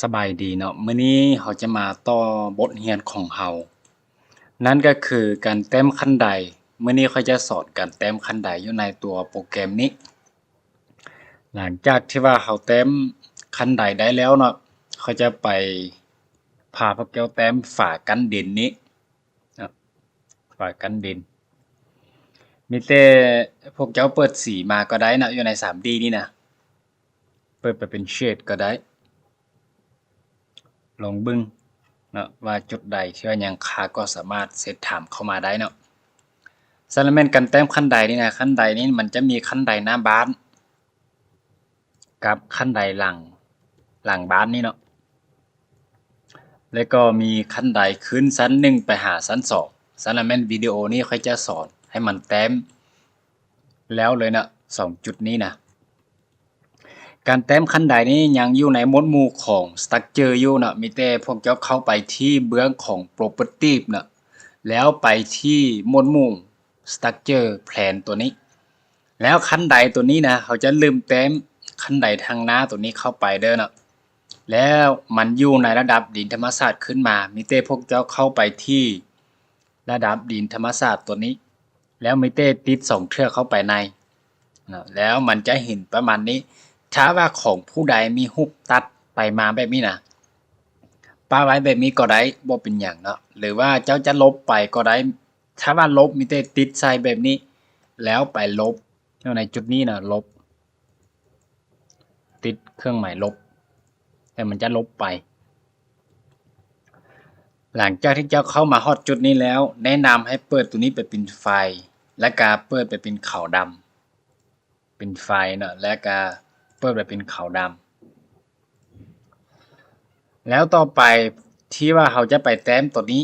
ສະບາຍດີເນາະ, ມື້ນີ້ເຮົາຈະມາຕໍ່ບົດຮຽນຂອງເຮົາ, ນັ້ນກໍຄືການແຕ້ມຂັ້ນໄດ. ມື້ນີ້ຂ້ອຍຈະສອນການແຕ້ມຂັ້ນໄດຢູ່ໃນຕົວໂປຣແກຣມນີ້. ຫຼັງຈາກທີ່ວ່າເຮົາແຕ້ມຂັ້ນໄດໄດ້ແລ້ວເນາະ, ຂ້ອຍຈະໄປພາພວກເຈົ້າແຕ້ມຝາກັ້ນດິນນີ້. ເນາະ ຝາກັ້ນດິນ. ມີແຕ່ພວກເຈົ້າເປີດສີມາກໍໄດ້ເນາະ, ຢູ່ໃນສາມດີນີ້ນະ, ເປີດໄປເປັນເຊດກໍໄດ້. ລອງເບິ່ງເນາະ ວ່າຈຸດໃດທີ່ວ່າຍັງຄາກໍສາມາດເຊັດຖາມເຂົ້າມາໄດ້ເນາະ. ສະນັ້ນແມ່ນການແຕ້ມຂັ້ນໄດນີ້ນະ, ຂັ້ນໄດນີ້ມັນຈະມີຂັ້ນໄດໜ້າບ້ານ ກັບຂັ້ນໄດຫຼັງ, ຫຼັງບ້ານນີ້ເນາະ, ແລ້ວກໍມີຂັ້ນໄດຂຶ້ນຊັ້ນໜຶ່ງໄປຫາຊັ້ນສອງ. ສະນັ້ນແມ່ນວິດີໂອນີ້ຂ້ອຍຈະສອນໃຫ້ມັນແຕ້ມແລ້ວເລີຍເນາະ, ສອງຈຸດນີ້ນະ. ການແຕ້ມຂັ້ນໄດນີ້ຍັງຢູ່ໃນໝວດໝູ່ຂອງສະຕຣັກເຈີຢູ່ເນາະ, ມີແຕ່ພວກເຈົ້າເຂົ້າໄປທີ່ເບື້ອງຂອງໂປຣເປີຕີເນາະ, ແລ້ວໄປທີ່ໝວດໝູ່ ສະຕຣັກເຈີແພລນຕົວນີ້. ແລ້ວຂັ້ນໄດຕົວນີ້ນະ, ເຮົາຈະເລີ່ມແຕ້ມຂັ້ນໄດທາງໜ້າຕົວນີ້ເຂົ້າໄປເດີເນາະ. ແລ້ວມັນຢູ່ໃນລະດັບດິນທຳມະຊາດຂຶ້ນມາ, ມີແຕ່ພວກເຈົ້າເຂົ້າໄປທີ່ລະດັບດິນທຳມະຊາດຕົວນີ້, ແລ້ວມີແຕ່ຕິດສອງເທື່ອເຂົ້າໄປໃນເນາະ, ແລ້ວມັນຈະເຫັນປະມານນີ້. ຖ້າວ່າຂອງຜູ້ໃດມີຮູບຕັດໄປມາແບບນີ້ນະ, ປະໄວ້ແບບນີ້ກໍໄດ້, ບໍ່ເປັນຫຍັງເນາະ, ຫຼືວ່າເຈົ້າຈະລົບໄປກໍໄດ້. ຖ້າວ່າລົບ ມີແຕ່ຕິດໃສ່ແບບນີ້ ແລ້ວໄປລົບຢູ່ໃນຈຸດນີ້ນະ, ລົບ ຕິດເຄື່ອງໝາຍລົບ ແລ້ວມັນຈະລົບໄປ. ຫຼັງຈາກທີ່ເຈົ້າເຂົ້າມາຮອດຈຸດນີ້ແລ້ວ, ແນະນຳໃຫ້ເປີດຕົວນີ້ໄປເປັນໄຟລ໌ ແລ້ວກະເປີດໄປເປັນຂາວດຳ. ເປັນໄຟລ໌ເນາະ, ແລ້ວກະເປີດໄປເປັນຂາວດຳ. ແລ້ວຕໍ່ໄປທີ່ວ່າເຮົາຈະໄປແຕ້ມຕົວນີ້,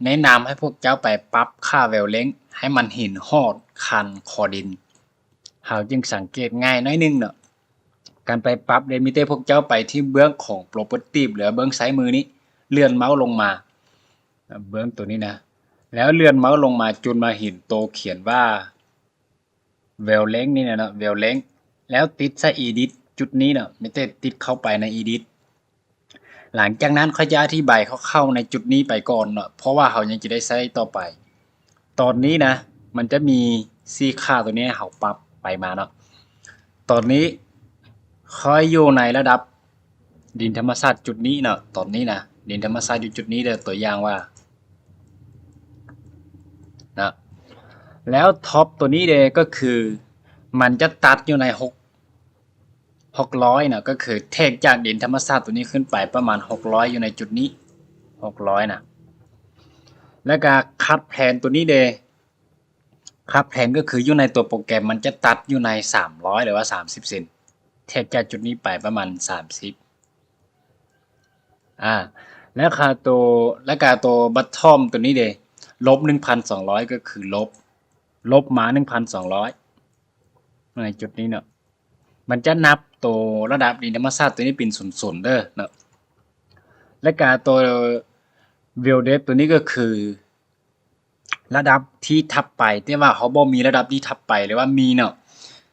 ແນະນຳໃຫ້ພວກເຈົ້າໄປປັບຄ່າແວວເລັງໃຫ້ມັນເຫັນຮອດຄັນຄໍດິນ, ເຮົາຈຶ່ງສັງເກດງ່າຍໜ້ອຍໜຶ່ງເນາະ. ການໄປປັບເດ ມີແຕ່ພວກເຈົ້າໄປທີ່ເບື້ອງຂອງໂປຣເປີຕີ ຫຼືເບື້ອງຊ້າຍມືນີ້, ເລື່ອນເມົາສ໌ລົງມາ, ເບື້ອງຕົວນີ້ນະ, ແລ້ວເລື່ອນເມົາສ໌ລົງມາຈົນມາເຫັນໂຕຂຽນວ່າ ແວວເລັງນີ້ນະເນາະ, ແວວເລັງ, ແລ້ວຕິດໃສ່ອີດິດຈຸດນີ້ເນາະ, ມີແຕ່ຕິດເຂົ້າໄປໃນອີດິດ. ຫຼັງຈາກນັ້ນຂ້ອຍຈະອະທິບາຍຄ່າວໆໃນຈຸດນີ້ໄປກ່ອນເນາະ, ເພາະວ່າເຮົາຍັງຈະໄດ້ໃຊ້ຕໍ່ໄປ. ຕອນນີ້ນະ ມັນຈະມີສີ່ຄ່າຕົວນີ້ໃຫ້ເຮົາປັບໄປມາເນາະ. ຕອນນີ້ຂ້ອຍຢູ່ໃນລະດັບ ດິນທຳມະຊາດຈຸດນີ້ເນາະ, ຕອນນີ້ນະ ດິນທຳມະຊາດຢູ່ຈຸດນີ້ເດີ, ຕົວຢ່າງວ່ານະ, ແລ້ວທັອບຕົວນີ້ເດ ກໍຄືມັນຈະຕັດຢູ່ໃນຫົກ ຫົກຮ້ອຍນະ, ກໍຄືແທກຈາກດິນທຳມະຊາດຕົວນີ້ຂຶ້ນໄປປະມານຫົກຮ້ອຍ ຢູ່ໃນຈຸດນີ້ ຫົກຮ້ອຍນະ. ແລ້ວກະຄັດແພນຕົວນີ້ເດ, ຄັດແພນກໍຄືຢູ່ໃນຕົວໂປຣແກຣມ ມັນຈະຕັດຢູ່ໃນສາມຮ້ອຍ ຫຼືວ່າສາມສິບເຊັນ, ແທກຈາກຈຸດນີ້ໄປປະມານສາມສິບ. ອາ ແລ້ວຄ່າໂຕ ແລ້ວກະໂຕບັດທອມຕົວນີ້ເດ ລົບໜຶ່ງພັນສອງຮ້ອຍ ກໍຄືລົບ ລົບມາໜຶ່ງພັນສອງຮ້ອຍ ໃນຈຸດນີ້ເນາະ. ມັນຈະນັບໂຕລະດັບດິນທຳມະຊາດຕົວນີ້ເປັນສູນໆເດີເນາະ. ແລ້ວກະໂຕເວວເດັບຕົວນີ້ກໍຄື ລະດັບທີ່ຖັດໄປ, ແຕ່ວ່າເຮົາບໍ່ມີລະດັບທີ່ຖັດໄປ ຫຼືວ່າມີເນາະ,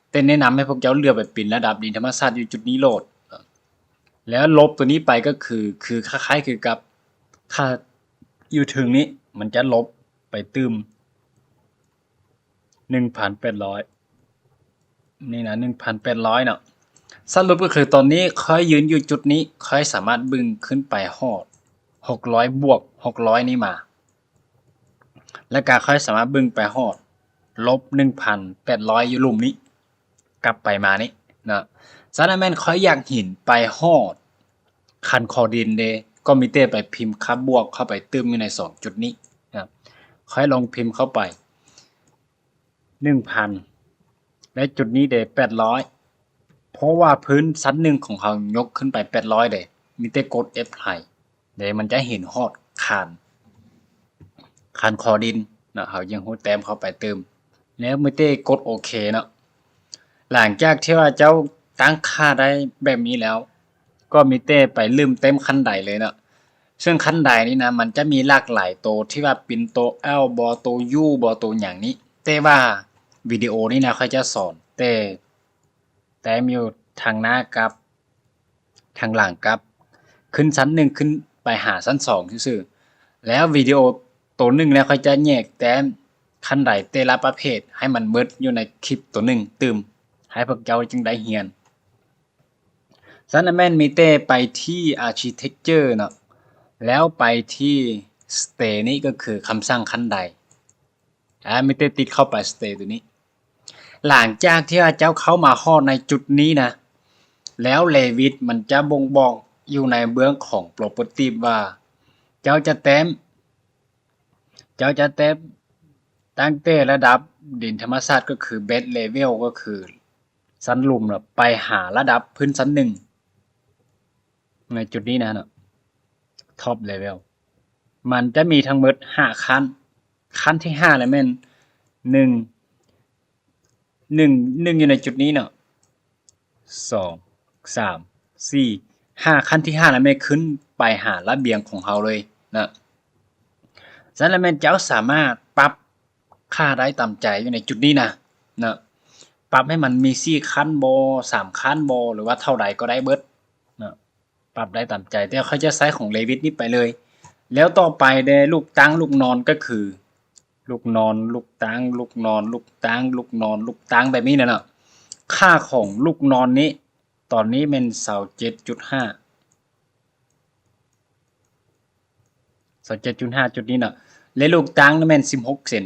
ແຕ່ແນະນຳໃຫ້ພວກເຈົ້າເລືອກໄປເປັນລະດັບດິນທຳມະຊາດຢູ່ຈຸດນີ້ໂລດ. ແລ້ວລົບຕົວນີ້ໄປກໍຄື ຄືຄ້າຍໆຄືກັບຄ່າຢູ່ເທິງນີ້, ມັນຈະລົບໄປຕື່ມ ໜຶ່ງພັນແປດຮ້ອຍ ນີ້ນະ ໜຶ່ງພັນແປດຮ້ອຍເນາະ. ສະຫຼຸບກໍຄືຕອນນີ້ຂ້ອຍຢືນຢູ່ຈຸດນີ້, ຂ້ອຍສາມາດເບິ່ງຂຶ້ນໄປຮອດຫົກຮ້ອຍບວກຫົກຮ້ອຍນີ້ມາ, ແລ້ວກະຂ້ອຍສາມາດເບິ່ງໄປຮອດລົບໜຶ່ງພັນແປດຮ້ອຍຢູ່ລຸ່ມນີ້ ກັບໄປມານີ້ເນາະ. ສະນັ້ນແມ່ນຂ້ອຍຢາກເຫັນໄປຮອດຄັນຄໍດິນເດ, ກໍມີແຕ່ໄປພິມຄ່າບວກເຂົ້າໄປຕື່ມຢູ່ໃນສອງຈຸດນີ້ນະ. ຂ້ອຍລອງພິມເຂົ້າໄປ ໜຶ່ງພັນ ແລະ ຈຸດນີ້ເດ ແປດຮ້ອຍ ເພາະວ່າພື້ນຊັ້ນໜຶ່ງຂອງເຮົາຍົກຂຶ້ນໄປແປດຮ້ອຍເດ, ມີແຕ່ກົດເອັຟໄຮເດ, ມັນຈະເຫັນຮອດຄານ ຄານຄໍດິນເນາະ, ເຮົາຍັງຮູ້ແຕ້ມເຂົ້າໄປຕື່ມ ແລ້ວມີແຕ່ກົດໂອເຄເນາະ. ຫຼັງຈາກທີ່ວ່າເຈົ້າຕັ້ງຄ່າໄດ້ແບບນີ້ແລ້ວ ກໍມີແຕ່ໄປເລີ່ມເຕັມຂັ້ນໄດເລີຍເນາະ. ເຊິ່ງຂັ້ນໄດນີ້ນະ ມັນຈະມີຫຼາກຫຼາຍໂຕ ທີ່ວ່າເປັນໂຕແອວບໍ ໂຕຢູບໍ ໂຕຫຍັງນີ້, ແຕ່ວ່າວິດີໂອນີ້ນະ ຂ້ອຍຈະສອນແຕ່ ແຕ້ມຢູ່ທາງໜ້າກັບທາງຫຼັງກັບ ຂຶ້ນຊັ້ນໜຶ່ງ ຂຶ້ນໄປຫາຊັ້ນສອງຊື່ໆ. ແລ້ວວິດີໂອໂຕໜຶ່ງແລ້ວ ຂ້ອຍຈະແຍກແຕ້ມຂັ້ນໄດແຕ່ລະປະເພດໃຫ້ມັນໝົດຢູ່ໃນຄລິບໂຕໜຶ່ງຕື່ມ ໃຫ້ພວກເຈົ້າຈຶ່ງໄດ້ຮຽນ. ຊັ້ນລະແມ່ນມີແຕ່ໄປທີ່ Architecture ເນາະ ແລ້ວໄປທີ່ Stair ນີ້ ກໍຄືຄຳສັ່ງຂັ້ນໄດ. ອາ ມີແຕ່ຕິດເຂົ້າໄປ Stair ໂຕນີ້. ຫຼັງຈາກທີ່ວ່າເຈົ້າເຂົ້າມາຮອດໃນຈຸດນີ້ນະ ແລ້ວ Revit ມັນຈະບົ່ງບອກຢູ່ໃນເບື້ອງຂອງ Property ວ່າເຈົ້າຈະແຕ້ມ ເຈົ້າຈະແຕ້ມຕັ້ງແຕ່ລະດັບດິນທຳມະຊາດ ກໍຄື Bed Level ກໍຄືຊັ້ນລຸ່ມນະ ໄປຫາລະດັບພື້ນຊັ້ນໜຶ່ງ ໃນຈຸດນີ້ນະເນາະ Top Level ມັນຈະມີທັງໝົດຫ້າຂັ້ນ. ຂັ້ນທີຫ້າລະແມ່ນ ໜຶ່ງ ໜຶ່ງ ໜຶ່ງຢູ່ໃນຈຸດນີ້ເນາະ ສອງ ສາມ ສີ່ ຫ້າ ຂັ້ນທີຫ້າລະແມ່ນຂຶ້ນໄປຫາລະບຽງຂອງເຮົາເລີຍນະ. ຊັ້ນລະແມ່ນເຈົ້າສາມາດປັບຄ່າໄດ້ຕາມໃຈຢູ່ໃນຈຸດນີ້ນະ ນະ ປັບໃຫ້ມັນມີສີ່ຂັ້ນບໍ ສາມຂັ້ນບໍ ຫຼືວ່າເທົ່າໃດກໍໄດ້ເບິດນະ. ປັບໄດ້ຕາມໃຈ ແຕ່ຂ້ອຍຈະໃຊ້ຂອງ Revit ນີ້ໄປເລີຍ. ແລ້ວຕໍ່ໄປເດ້ ລູກຕັ່ງລູກນອນ ກໍຄືລູກນອນ ລູກຕັ່ງ ລູກນອນ ລູກຕັ່ງ ລູກນອນ ລູກຕັ່ງ ແບບນີ້ນະເນາະ. ຄ່າຂອງລູກນອນນີ້ ຕອນນີ້ແມ່ນ ຊາວເຈັດຈຸດຫ້າ ຊາວເຈັດຈຸດຫ້າ ຈຸດນີ້ເນາະ ແລະ ລູກຕັ່ງນັ້ນແມ່ນ ສິບຫົກເຊັນ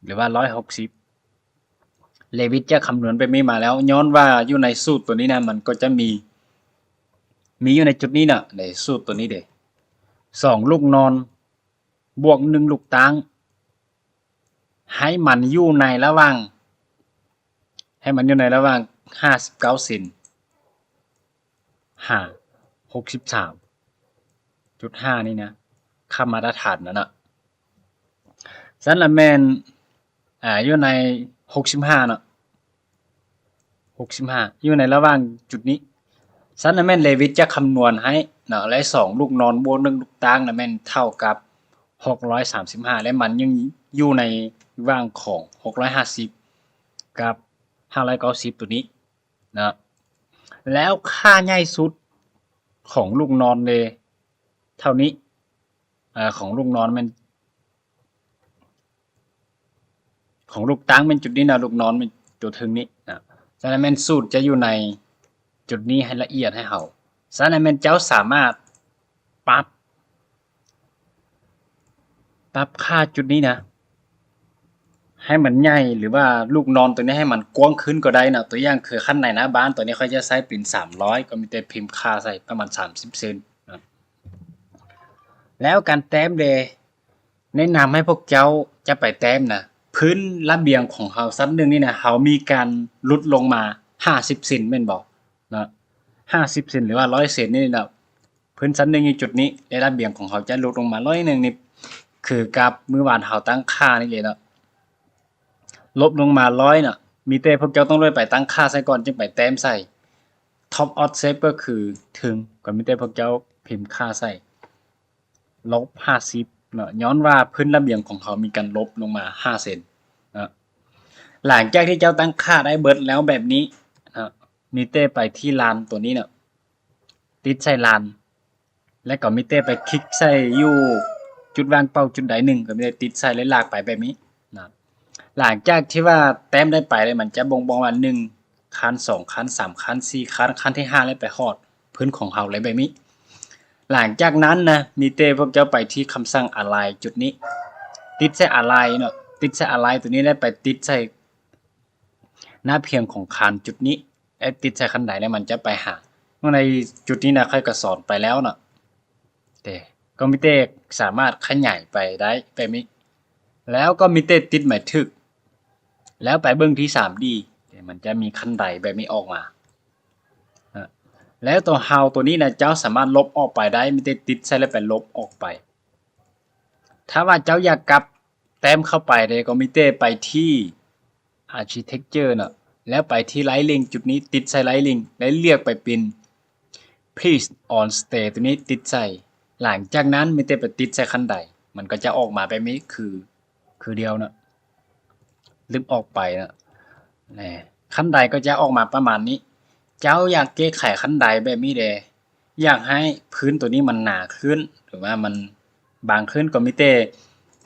ຫຼືວ່າ ຮ້ອຍຫົກສິບ. Revit ຈະຄຳນວນແບບນີ້ມາແລ້ວ ຍ້ອນວ່າຢູ່ໃນສູດໂຕນີ້ນະ ມັນກໍຈະມີ ມີຢູ່ໃນຈຸດນີ້ນະ ໃນສູດໂຕນີ້ເດ້ ສອງລູກນອນບວກໜຶ່ງລູກຕັ່ງ ໃຫ້ມັນຢູ່ໃນລະຫວ່າງ ໃຫ້ມັນຢູ່ໃນລະຫວ່າງ ຫ້າສິບເກົ້າເຊັນ ຫາ ຫົກສິບສາມຈຸດຫ້າ ນີ້ນະ ຄ່າມາດຕະຖານນັ້ນນະ. ຊັ້ນລະແມ່ນ ອາ ຢູ່ໃນ ຫົກສິບຫ້າເນາະ ຫົກສິບຫ້າ ຢູ່ໃນລະຫວ່າງຈຸດນີ້. ຊັ້ນລະແມ່ນ Revit ຈະຄຳນວນໃຫ້ເນາະ ແລະ ສອງລູກນອນບວກໜຶ່ງລູກຕັ່ງນະແມ່ນເທົ່າກັບ ຫົກຮ້ອຍສາມສິບຫ້າ ແລະ ມັນຍັງຢູ່ໃນຫວ່າງຂອງ ຫົກຮ້ອຍຫ້າສິບ ກັບ ຫ້າຮ້ອຍເກົ້າສິບ ໂຕນີ້ ເນາະ. ແລ້ວຄ່າໃຫຍ່ສຸດຂອງລູກນອນເດ ເທົ່ານີ້ ເອີ ຂອງລູກນອນແມ່ນ ຂອງລູກຕັ່ງແມ່ນຈຸດນີ້ນະ ລູກນອນແມ່ນຈຸດເທິງນີ້ນະ. ສະນັ້ນແມ່ນສູດຈະຢູ່ໃນຈຸດນີ້ໃຫ້ລະອຽດໃຫ້ເຮົາ. ສະນັ້ນແມ່ນເຈົ້າສາມາດປັບ ປັບຄ່າຈຸດນີ້ນະ ໃຫ້ມັນໃຫຍ່ ຫຼືວ່າລູກນອນໂຕນີ້ໃຫ້ມັນກວ້າງຂຶ້ນກໍໄດ້ເນາະ. ຕົວຢ່າງຄືຂັ້ນໃນໜ້າບ້ານ ໂຕນີ້ຂ້ອຍຈະໃຊ້ເປັນສາມຮ້ອຍ ກໍມີແຕ່ພິມຄ່າໃສ່ປະມານສາມສິບເຊັນນະ. ແລ້ວການແຕ້ມເດ ແນະນຳໃຫ້ພວກເຈົ້າຈະໄປແຕ້ມນະ ພື້ນລະບຽງຂອງເຮົາຊັ້ນໜຶ່ງນີ້ນະ ເຮົາມີການຫຼຸດລົງມາຫ້າສິບເຊັນແມ່ນບໍ່ເນາະ? ຫ້າສິບເຊັນ ຫຼືວ່າຮ້ອຍເຊັນນີ້ນະ. ພື້ນຊັ້ນໜຶ່ງຢູ່ຈຸດນີ້ ແລະ ລະບຽງຂອງເຮົາຈະຫຼຸດລົງມາໜ້ອຍໜຶ່ງນີ້ ຄືກັບມື້ວານເຮົາຕັ້ງຄ່ານີ້ເລີຍເນາະ ລົບລົງມາຮ້ອຍເນາະ. ມີແຕ່ພວກເຈົ້າຕ້ອງໄດ້ໄປຕັ້ງຄ່າໃສ່ກ່ອນ ຈຶ່ງໄປແຕ້ມໃສ່. Top offset ກໍຄືເທິງ ກໍມີແຕ່ພວກເຈົ້າພິມຄ່າໃສ່ ລົບຫ້າສິບເນາະ ຍ້ອນວ່າພື້ນລະບຽງຂອງເຮົາມີການລົບລົງມາຫ້າເຊັນເນາະ. ຫຼັງຈາກທີ່ເຈົ້າຕັ້ງຄ່າໄດ້ເບິດແລ້ວແບບນີ້ເນາະ ມີແຕ່ໄປທີ່ລານຕົວນີ້ເນາະ ຕິດໃສ່ລານ ແລ້ວກໍມີແຕ່ໄປຄລິກໃສ່ຢູ່ຈຸດວ່າງເປົ່າຈຸດໃດໜຶ່ງ ກໍມີແຕ່ຕິດໃສ່ ແລະ ລາກໄປແບບນີ້ນະ. ຫຼັງຈາກທີ່ວ່າແຕ້ມໄດ້ໄປແລ້ວ ມັນຈະບົ່ງບອກວ່າ ໜຶ່ງ ຂັ້ນ ສອງ ຂັ້ນ ສາມ ຂັ້ນ ສີ່ ຂັ້ນ ຂັ້ນທີຫ້າ ແລ້ວໄປຮອດພື້ນຂອງເຮົາເລີຍແບບນີ້. ຫຼັງຈາກນັ້ນນະ ມີແຕ່ພວກເຈົ້າໄປທີ່ຄຳສັ່ງ Align ຈຸດນີ້ ຕິດໃສ່ Align ເນາະ ຕິດໃສ່ Align ຕົວນີ້ ແລ້ວໄປຕິດໃສ່ໜ້າພຽງຂອງຄານຈຸດນີ້ ແລະ ຕິດໃສ່ຂັ້ນໄດ ແລ້ວມັນຈະໄປຫາ. ໃນຈຸດນີ້ນະ ຂ້ອຍກໍສອນໄປແລ້ວເນາະ ແຕ່ກໍມີແຕ່ສາມາດຂະຫຍາຍໄປໄດ້ແບບນີ້ ແລ້ວກໍມີແຕ່ຕິດໝາຍຖືກ ແລ້ວໄປເບິ່ງທີ່ ສາມດີ ມັນຈະມີຂັ້ນໄດແບບນີ້ອອກມາ. ແລ້ວຕົວເຮົາຕົວນີ້ນະ ເຈົ້າສາມາດລົບອອກໄປໄດ້ ມີແຕ່ຕິດໃສ່ແລ້ວໄປລົບອອກໄປ. ຖ້າວ່າເຈົ້າຢາກກັບແຕ້ມເຂົ້າໄປເດ ກໍມີແຕ່ໄປທີ່ Architecture ເນາະ ແລ້ວໄປທີ່ Lighting ຈຸດນີ້ ຕິດໃສ່ Lighting ແລ້ວເລືອກໄປເປັນ Place on Stair ຕົວນີ້ຕິດໃສ່. ຫຼັງຈາກນັ້ນມີແຕ່ໄປຕິດໃສ່ຂັ້ນໄດ ມັນກໍຈະອອກມາແບບນີ້ ຄື ຄືດຽວເນາະ ລຶບອອກໄປເນາະ. ແນ່ ຂັ້ນໄດກໍຈະອອກມາປະມານນີ້. ເຈົ້າຢາກແກ້ໄຂຂັ້ນໄດແບບນີ້ເດ ຢາກໃຫ້ພື້ນໂຕນີ້ມັນໜາຂຶ້ນ ຫຼືວ່າມັນບາງຂຶ້ນ ກໍມີແຕ່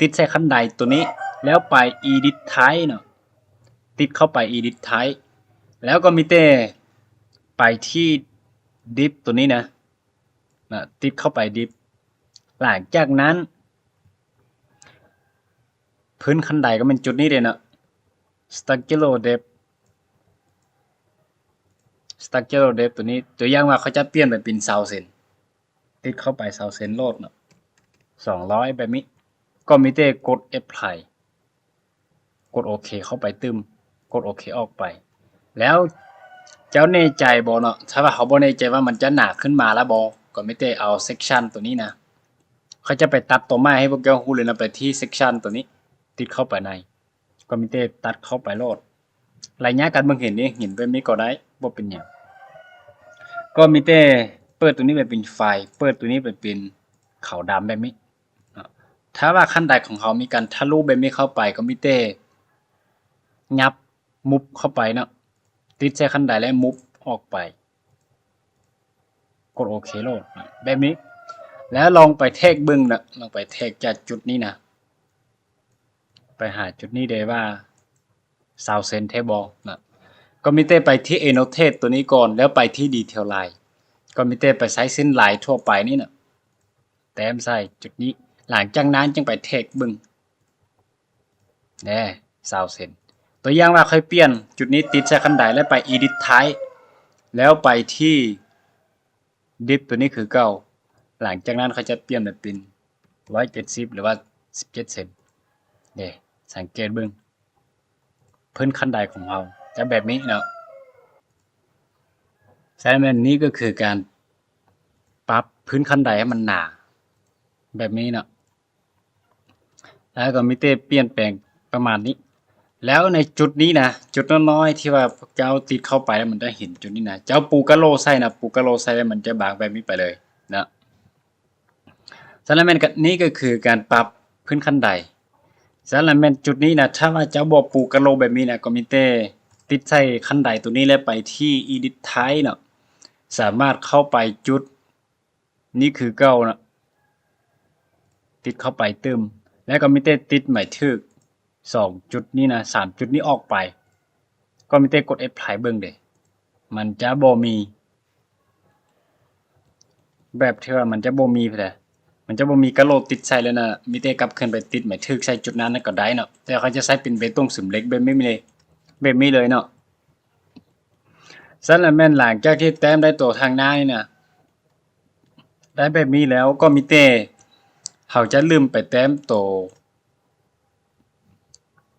ຕິດໃສ່ຄັນໄດໂຕນີ້ ແລ້ວໄປ Edit Type ເນາະ, ຕິດເຂົ້າໄປ Edit Type ແລ້ວກໍມີແຕ່ໄປທີ່ Depth ໂຕນີ້ນະ ນະ ຕິດເຂົ້າໄປ Depth. ຫຼັງຈາກນັ້ນ ພື້ນຄັນໄດກໍແມ່ນຈຸດນີ້ເດ້ເນາະ Structural Depth, Structural Depth ໂຕນີ້ ຕົວຢ່າງວ່າເຂົາຈະປ່ຽນໄປເປັນຊາວເຊັນ ຕິດເຂົ້າໄປຊາວເຊັນໂລດເນາະ ສອງຮ້ອຍ ແບບນີ້ ກໍມີແຕ່ກົດ Apply ກົດໂອເຄເຂົ້າໄປຕື່ມ ກົດໂອເຄອອກໄປ. ແລ້ວເຈົ້າແນ່ໃຈບໍ່ເນາະ? ຖ້າວ່າເຮົາບໍ່ແນ່ໃຈວ່າມັນຈະໜາຂຶ້ນມາລະບໍ່ ກໍມີແຕ່ເອົາ Section ໂຕນີ້ນະ ເຂົາຈະໄປຕັດຕົວໃໝ່ໃຫ້ພວກເຈົ້າຮູ້ເລີຍນະ ໄປທີ່ Section ໂຕນີ້ ຕິດເຂົ້າໄປໃນ ກໍມີແຕ່ຕັດເຂົ້າໄປໂລດ. ໄລຍະການເບິ່ງເຫັນນີ້ ເຫັນແບບນີ້ກໍໄດ້ ບໍ່ເປັນຫຍັງ. ກໍມີແຕ່ເປີດໂຕນີ້ໄປເປັນໄຟລ໌ ເປີດໂຕນີ້ໄປເປັນຂາວດຳແບບນີ້ເນາະ. ຖ້າວ່າຄັນໄດຂອງເຮົາມີການທະລຸແບບນີ້ເຂົ້າໄປ ກໍມີແຕ່ຫຍັບມຸບເຂົ້າໄປເນາະ ຕິດໃສ່ຄັນໄດແລ້ວມຸບອອກໄປ ກົດໂອເຄໂລດນະ ແບບນີ້. ແລ້ວລອງໄປແທກເບິ່ງນະ ລອງໄປແທກຈາກຈຸດນີ້ນະ ໄປຫາຈຸດນີ້ເດ້ວ່າຊາວເຊັນແທ້ບໍ່ນະ. ກໍມີແຕ່ໄປທີ່ Annotate ໂຕນີ້ກ່ອນ ແລ້ວໄປທີ່ Detail Line ກໍມີແຕ່ໄປໃຊ້ເສັ້ນລາຍທົ່ວໄປນີ້ນະ ແຕ້ມໃສ່ຈຸດນີ້. ຫຼັງຈາກນັ້ນຈຶ່ງໄປແທກເບິ່ງ ແນ່ ຊາວເຊັນ. ຕົວຢ່າງວ່າຂ້ອຍປ່ຽນຈຸດນີ້ຕິດໃສ່ຄັນໄດ ແລ້ວໄປ Edit Type ແລ້ວໄປທີ່ Depth ໂຕນີ້ຄືເກົ່າ. ຫຼັງຈາກນັ້ນຂ້ອຍຈະປ່ຽນໃຫ້ເປັນ ຮ້ອຍເຈັດສິບ ຫຼືວ່າ ສິບເຈັດເຊັນ ເດ້. ສັງເກດເບິ່ງ ພື້ນຄັນໄດຂອງເຮົາຈະແບບນີ້ເນາະ. ສະນັ້ນແມ່ນນີ້ກໍຄືການປັບພື້ນຄັນໄດໃຫ້ມັນໜາແບບນີ້ເນາະ. ແລ້ວກໍມີແຕ່ປ່ຽນແປງປະມານນີ້. ແລ້ວໃນຈຸດນີ້ນະ ຈຸດນ້ອຍໆທີ່ວ່າພວກເຈົ້າຕິດເຂົ້າໄປແລ້ວມັນຈະເຫັນຈຸດນີ້ນະ ເຈົ້າປູກະໂຫຼໃສ່ນະ ປູກະໂຫຼໃສ່ແລ້ວມັນຈະບາງແບບນີ້ໄປເລີຍເນາະ. ສະນັ້ນແມ່ນ ນີ້ກໍຄືການປັບພື້ນຄັນໄດ. ສະນັ້ນແມ່ນຈຸດນີ້ນະ ຖ້າວ່າເຈົ້າບໍ່ປູກະໂຫຼແບບນີ້ນະ ກໍມີແຕ່ຕິດໃສ່ຄັນໄດໂຕນີ້ ແລ້ວໄປທີ່ Edit Type ເນາະ. ສາມາດເຂົ້າໄປຈຸດນີ້ຄືເກົ່າເນາະ ຕິດເຂົ້າໄປຕື່ມ ແລ້ວກໍມີແຕ່ຕິດໝາຍຖືກ ສອງຈຸດນີ້ນະ ສາມຈຸດນີ້ອອກໄປ ກໍມີແຕ່ກົດ Apply ເບິ່ງເດ້. ມັນຈະບໍ່ມີ ແບບທີ່ວ່າມັນຈະບໍ່ມີ ມັນຈະບໍ່ມີກະໂຫຼຕິດໃສ່ແລ້ວນະ ມີແຕ່ກັບຄືນໄປຕິດໝາຍຖືກໃສ່ຈຸດນັ້ນກໍໄດ້ເນາະ. ແຕ່ຂ້ອຍຈະໃຊ້ເປັນເບຕົງເສີມເຫຼັກແບບນີ້ເລີຍ ແບບນີ້ເລີຍເນາະ. ສະນັ້ນແມ່ນຫຼັງຈາກທີ່ແຕ້ມໄດ້ໂຕທາງໜ້ານີ້ນະ ໄດ້ແບບນີ້ແລ້ວ ກໍມີແຕ່ເຮົາຈະລືມໄປແຕ້ມໂຕ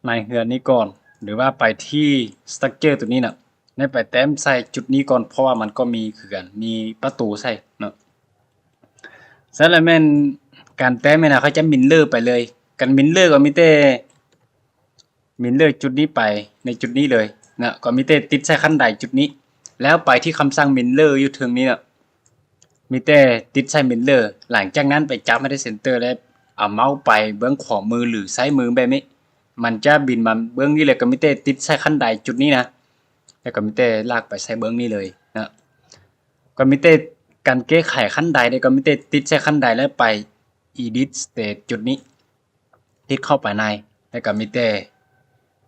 ໃນເຮືອນນີ້ກ່ອນ ຫຼືວ່າໄປທີ່ Structure ໂຕນີ້ນະ ແລ້ວໄປແຕ້ມໃສ່ຈຸດນີ້ກ່ອນ ເພາະວ່າມັນກໍມີຄືກັນ ມີປະຕູໃສ່ເນາະ. ສະນັ້ນແມ່ນການແຕ້ມນີ້ນະ ເຂົາຈະ Mirror ໄປເລີຍ. ການ Mirror ກໍມີແຕ່ Mirror ຈຸດນີ້ໄປໃນຈຸດນີ້ເລີຍນະ ກໍມີແຕ່ຕິດໃສ່ຄັນໄດຈຸດນີ້ ແລ້ວໄປທີ່ຄຳສັ່ງ Mirror ຢູ່ເທິງນີ້ນະ ມີແຕ່ຕິດໃສ່ Mirror. ຫຼັງຈາກນັ້ນໄປຈັບໃຫ້ໄດ້ Center ແລ້ວເອົາເມົາສ໌ໄປເບື້ອງຂວາມື ຫຼື ຊ້າຍມືແບບນີ້ ມັນຈະບິນມາເບື້ອງນີ້ເລີຍ. ກໍມີແຕ່ຕິດໃສ່ຄັນໄດຈຸດນີ້ນະ ແລ້ວກໍມີແຕ່ລາກໄປໃສ່ເບື້ອງນີ້ເລີຍນະ. ກໍມີແຕ່ການແກ້ໄຂຄັນໄດເດ້ ກໍມີແຕ່ຕິດໃສ່ຄັນໄດ ແລ້ວໄປ Edit State ຈຸດນີ້ ຕິດເຂົ້າໄປໃນ ແລ້ວກໍມີແຕ່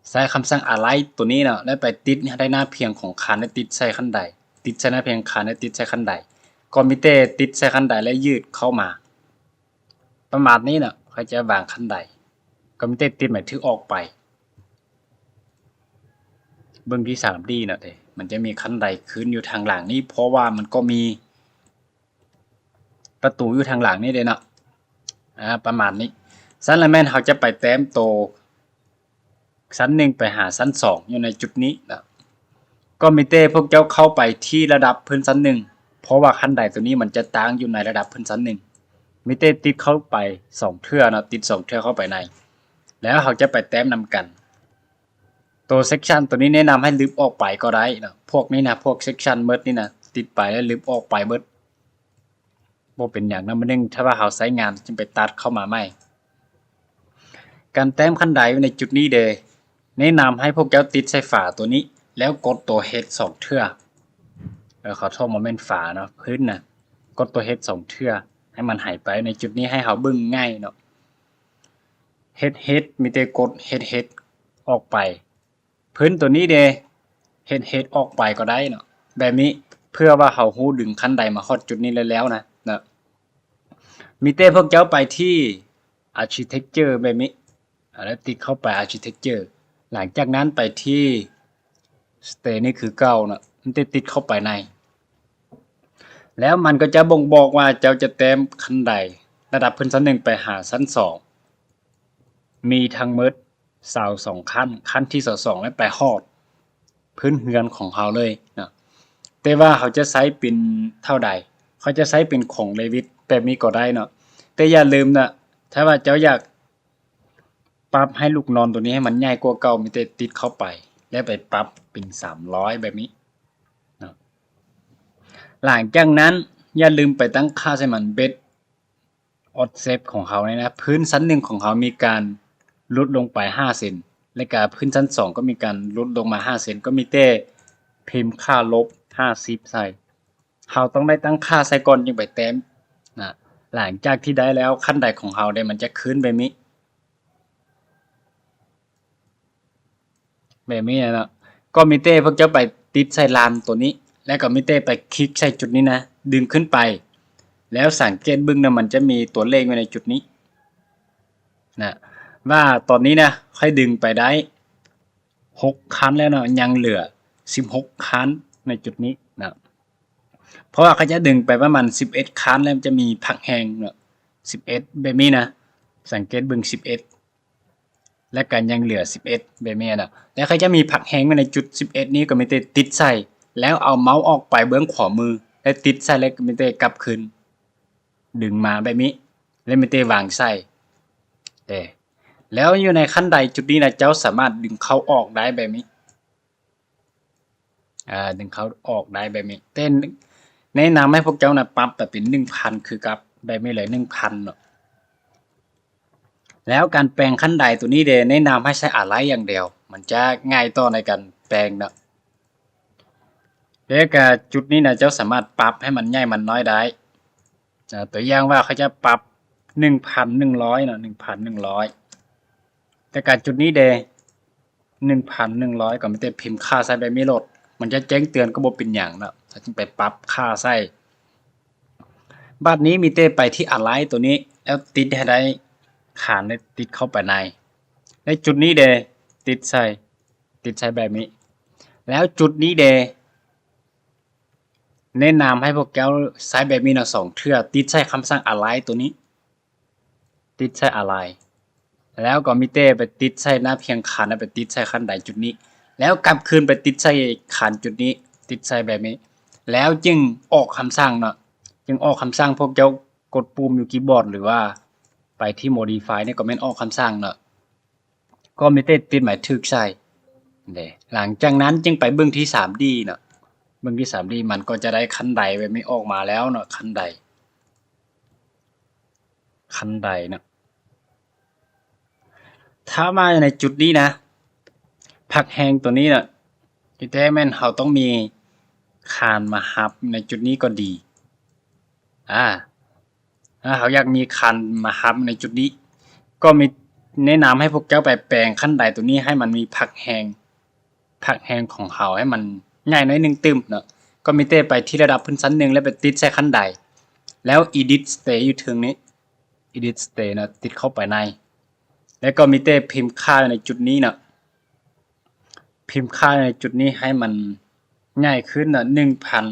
ໃຊ້ຄຳສັ່ງ Align ໂຕນີ້ເນາະ ແລ້ວໄປຕິດໃຫ້ໄດ້ໜ້າພຽງຂອງຄານ ແລ້ວຕິດໃສ່ຄັນໄດ ຕິດໃສ່ໜ້າພຽງຄານ ແລ້ວຕິດໃສ່ຄັນໄດ ກໍມີແຕ່ຕິດໃສ່ຄັນໄດ ແລ້ວຢືດເຂົ້າມາ ປະມານນີ້ເນາະ. ຂ້ອຍຈະວາງຄັນໄດ ກໍມີແຕ່ຕິດໝາຍຖືກອອກໄປ ເບິ່ງທີ່ ສາມດີ ເນາະເດ້ ມັນຈະມີຄັນໄດຂຶ້ນຢູ່ທາງຫຼັງນີ້ ເພາະວ່າມັນກໍມີ ປະຕູຢູ່ທາງຫຼັງນີ້ເດ້ເນາະ ອາ ປະມານນີ້. ສະນັ້ນແມ່ນເຮົາຈະໄປແຕ້ມໂຕຊັ້ນໜຶ່ງໄປຫາຊັ້ນສອງຢູ່ໃນຈຸດນີ້ນະ ກໍມີແຕ່ພວກເຈົ້າເຂົ້າໄປທີ່ລະດັບພື້ນຊັ້ນໜຶ່ງ ເພາະວ່າຄັນໄດໂຕນີ້ມັນຈະຕັ້ງຢູ່ໃນລະດັບພື້ນຊັ້ນໜຶ່ງ ມີແຕ່ຕິດເຂົ້າໄປສອງເທື່ອເນາະ ຕິດສອງເທື່ອເຂົ້າໄປໃນ ແລ້ວເຮົາຈະໄປແຕ້ມນຳກັນ. ໂຕ Section ໂຕນີ້ແນະນຳໃຫ້ລຶບອອກໄປກໍໄດ້ເນາະ ພວກນີ້ນະ ພວກ Section ໝົດນີ້ນະ ຕິດໄປແລ້ວລຶບອອກໄປເບິດ ບໍ່ເປັນຫຍັງນຳ ມື້ໜຶ່ງຖ້າວ່າເຮົາໃຊ້ງານຈຶ່ງໄປຕັດເຂົ້າມາໃໝ່. ການແຕ້ມຄັນໄດຢູ່ໃນຈຸດນີ້ເດ້ ແນະນຳໃຫ້ພວກເຈົ້າຕິດໃສ່ຝາໂຕນີ້ ແລ້ວກົດໂຕ Head ສອງເທື່ອ ເອີ ຂໍໂທດ ບໍ່ແມ່ນຝາເນາະ ພື້ນນະ ກົດຕົວ H ສອງເທື່ອ ໃຫ້ມັນຫາຍໄປ. ໃນຈຸດນີ້ໃຫ້ເຮົາເບິ່ງງ່າຍເນາະ H H ມີແຕ່ກົດ H H ອອກໄປ. ພື້ນຕົວນີ້ເດ H H ອອກໄປກໍໄດ້ເນາະ ແບບນີ້ ເພື່ອວ່າເຮົາຮູ້ດຶງຂັ້ນໄດມາຮອດຈຸດນີ້ແລ້ວໆນະ ເນາະ. ມີແຕ່ພວກເຈົ້າໄປທີ່ Architecture ແບບນີ້ ແລ້ວຕິດເຂົ້າໄປ Architecture ຫຼັງຈາກນັ້ນໄປທີ່ Stay ນີ້ຄືເກົ່າເນາະ ມີແຕ່ຕິດເຂົ້າໄປໃນ ແລ້ວມັນກໍຈະບົ່ງບອກວ່າເຈົ້າຈະແຕ້ມຂັ້ນໄດລະດັບພື້ນຊັ້ນໜຶ່ງໄປຫາຊັ້ນສອງ ມີທັງໝົດຊາວສອງຂັ້ນ ຂັ້ນທີຊາວສອງ ແລ້ວໄປຮອດພື້ນເຮືອນຂອງເຮົາເລີຍເນາະ. ແຕ່ວ່າເຮົາຈະໃຊ້ເປັນເທົ່າໃດ ເຮົາຈະໃຊ້ເປັນຂອງ Revit ແບບນີ້ກໍໄດ້ເນາະ. ແຕ່ຢ່າລືມນະ ຖ້າວ່າເຈົ້າຢາກປັບໃຫ້ລູກນອນຕົວນີ້ໃຫ້ມັນໃຫຍ່ກວ່າເກົ່າ ມີແຕ່ຕິດເຂົ້າໄປ ແລ້ວໄປປັບເປັນສາມຮ້ອຍແບບນີ້ເນາະ. ຫຼັງຈາກນັ້ນຢ່າລືມໄປຕັ້ງຄ່າໃສ່ມັນ Bed Offset ຂອງເຮົານີ້ນະ ພື້ນຊັ້ນໜຶ່ງຂອງເຮົາມີການຫຼຸດລົງໄປຫ້າເຊັນ ແລະກະພື້ນຊັ້ນສອງກໍມີການຫຼຸດລົງມາຫ້າເຊັນ ກໍມີແຕ່ພິມຄ່າລົບຫ້າສິບໃສ່. ເຮົາຕ້ອງໄດ້ຕັ້ງຄ່າໃສ່ກ່ອນຈຶ່ງໄປແຕ້ມນະ. ຫຼັງຈາກທີ່ໄດ້ແລ້ວ ຂັ້ນໄດຂອງເຮົາເດ ມັນຈະຂຶ້ນແບບນີ້ ແບບນີ້ນະເນາະ. ກໍມີແຕ່ພວກເຈົ້າໄປຕິດໃສ່ລາມຕົວນີ້ ແລ້ວກໍມີແຕ່ໄປຄລິກໃສ່ຈຸດນີ້ນະ ດຶງຂຶ້ນໄປ ແລ້ວສັງເກດເບິ່ງນະ ມັນຈະມີຕົວເລກຢູ່ໃນຈຸດນີ້ນະ ວ່າຕອນນີ້ນະ ຂ້ອຍດຶງໄປໄດ້ຫົກຄັນແລ້ວເນາະ ຍັງເຫຼືອສິບຫົກຄັນໃນຈຸດນີ້ນະ. ເພາະວ່າຂ້ອຍຈະດຶງໄປປະມານສິບເອັດຄັນ ແລ້ວມັນຈະມີພັກແຮງເນາະ ສິບເອັດ ແບບນີ້ນະ ສັງເກດເບິ່ງ ສິບເອັດ ແລະກະຍັງເຫຼືອສິບເອັດ ແບບນີ້ນະ. ແລ້ວຂ້ອຍຈະມີພັກແຮງໄວ້ໃນຈຸດສິບເອັດນີ້ ກໍມີແຕ່ຕິດໃສ່ ແລ້ວເອົາເມົາສ໌ອອກໄປເບື້ອງຂວາມື ແລະຕິດໃສ່ ແລ້ວກໍມີແຕ່ກັບຄືນ ດຶງມາແບບນີ້ ແລ້ວມີແຕ່ວາງໃສ່ເດ້. ແລ້ວຢູ່ໃນຂັ້ນໄດຈຸດນີ້ນະ ເຈົ້າສາມາດດຶງເຂົ້າອອກໄດ້ແບບນີ້ ອາ ດຶງເຂົ້າອອກໄດ້ແບບນີ້ ແຕ່ແນະນຳໃຫ້ພວກເຈົ້ານະ ປັບໄປເປັນໜຶ່ງພັນ ຄືກັບແບບນີ້ເລີຍ ໜຶ່ງພັນເນາະ. ແລ້ວການແປງຂັ້ນໄດຕົວນີ້ເດ ແນະນຳໃຫ້ໃຊ້ອາໄລຢ່າງດຽວ ມັນຈະງ່າຍຕໍ່ໃນການແປງເນາະ. ແລ້ວກະຈຸດນີ້ນະ ເຈົ້າສາມາດປັບໃຫ້ມັນໃຫຍ່ມັນນ້ອຍໄດ້. ອາ ຕົວຢ່າງວ່າເຂົາຈະປັບໜຶ່ງພັນໜຶ່ງຮ້ອຍເນາະ ໜຶ່ງພັນໜຶ່ງຮ້ອຍ ແຕ່ກະຈຸດນີ້ເດ ໜຶ່ງພັນໜຶ່ງຮ້ອຍ ກໍມີແຕ່ພິມຄ່າໃສ່ແບບນີ້ໂລດ ມັນຈະແຈ້ງເຕືອນກໍບໍ່ເປັນຫຍັງເນາະ ເຮົາຈຶ່ງໄປປັບຄ່າໃສ່. ບາດນີ້ມີແຕ່ໄປທີ່ Align ຕົວນີ້ ແລ້ວຕິດໃຫ້ໄດ້ຄານ ແລ້ວຕິດເຂົ້າໄປໃນ ໃນຈຸດນີ້ເດ ຕິດໃສ່ ຕິດໃສ່ແບບນີ້ ແລ້ວຈຸດນີ້ເດ ແນະນຳໃຫ້ພວກເຈົ້າໃຊ້ແບບນີ້ເນາະ ສອງເທື່ອ ຕິດໃສ່ຄຳສັ່ງ Align ຕົວນີ້ ຕິດໃສ່ Align ແລ້ວກໍມີແຕ່ໄປຕິດໃສ່ໜ້າພຽງຄານ ແລ້ວໄປຕິດໃສ່ຂັ້ນໄດຈຸດນີ້ ແລ້ວກັບຄືນໄປຕິດໃສ່ຄານຈຸດນີ້ ຕິດໃສ່ແບບນີ້ ແລ້ວຈຶ່ງອອກຄຳສັ່ງເນາະ ຈຶ່ງອອກຄຳສັ່ງ ພວກເຈົ້າກົດປຸ່ມຢູ່ຄີບອດ ຫຼືວ່າໄປທີ່ Modify ນີ້ກໍແມ່ນອອກຄຳສັ່ງເນາະ. ກໍມີແຕ່ຕິດໝາຍຖືກໃສ່ເດ້ ຫຼັງຈາກນັ້ນຈຶ່ງໄປເບິ່ງທີ່ສາມດີເນາະ ເບິ່ງທີ່ສາມດີ ມັນກໍຈະໄດ້ຂັ້ນໄດແບບນີ້ອອກມາແລ້ວເນາະ ຂັ້ນໄດ ຂັ້ນໄດເນາະ. ຖ້າມາໃນຈຸດນີ້ນະ ພັກແຮງຕົວນີ້ນະ ທີ່ແທ້ແມ່ນເຮົາຕ້ອງມີຄານມາຮັບໃນຈຸດນີ້ກໍດີ ອາ ຖ້າເຮົາຢາກມີຄັນມາຮັບໃນຈຸດນີ້ ກໍມີແນະນຳໃຫ້ພວກເຈົ້າໄປແປງຂັ້ນໄດຕົວນີ້ໃຫ້ມັນມີພັກແຮງ ພັກແຮງຂອງເຮົາໃຫ້ມັນໃຫຍ່ໜ້ອຍໜຶ່ງຕື່ມເນາະ ກໍມີແຕ່ໄປທີ່ລະດັບພື້ນຊັ້ນໜຶ່ງ ແລ້ວໄປຕິດໃສ່ຂັ້ນໄດ ແລ້ວ Edit State ຢູ່ເທິງນີ້ Edit State ເນາະ ຕິດເຂົ້າໄປໃນ ແລ້ວກໍມີແຕ່ພິມຄ່າໃນຈຸດນີ້ເນາະ ພິມຄ່າໃນຈຸດນີ້ໃຫ້ມັນໃຫຍ່ຂຶ້ນເນາະ ໜຶ່ງພັນ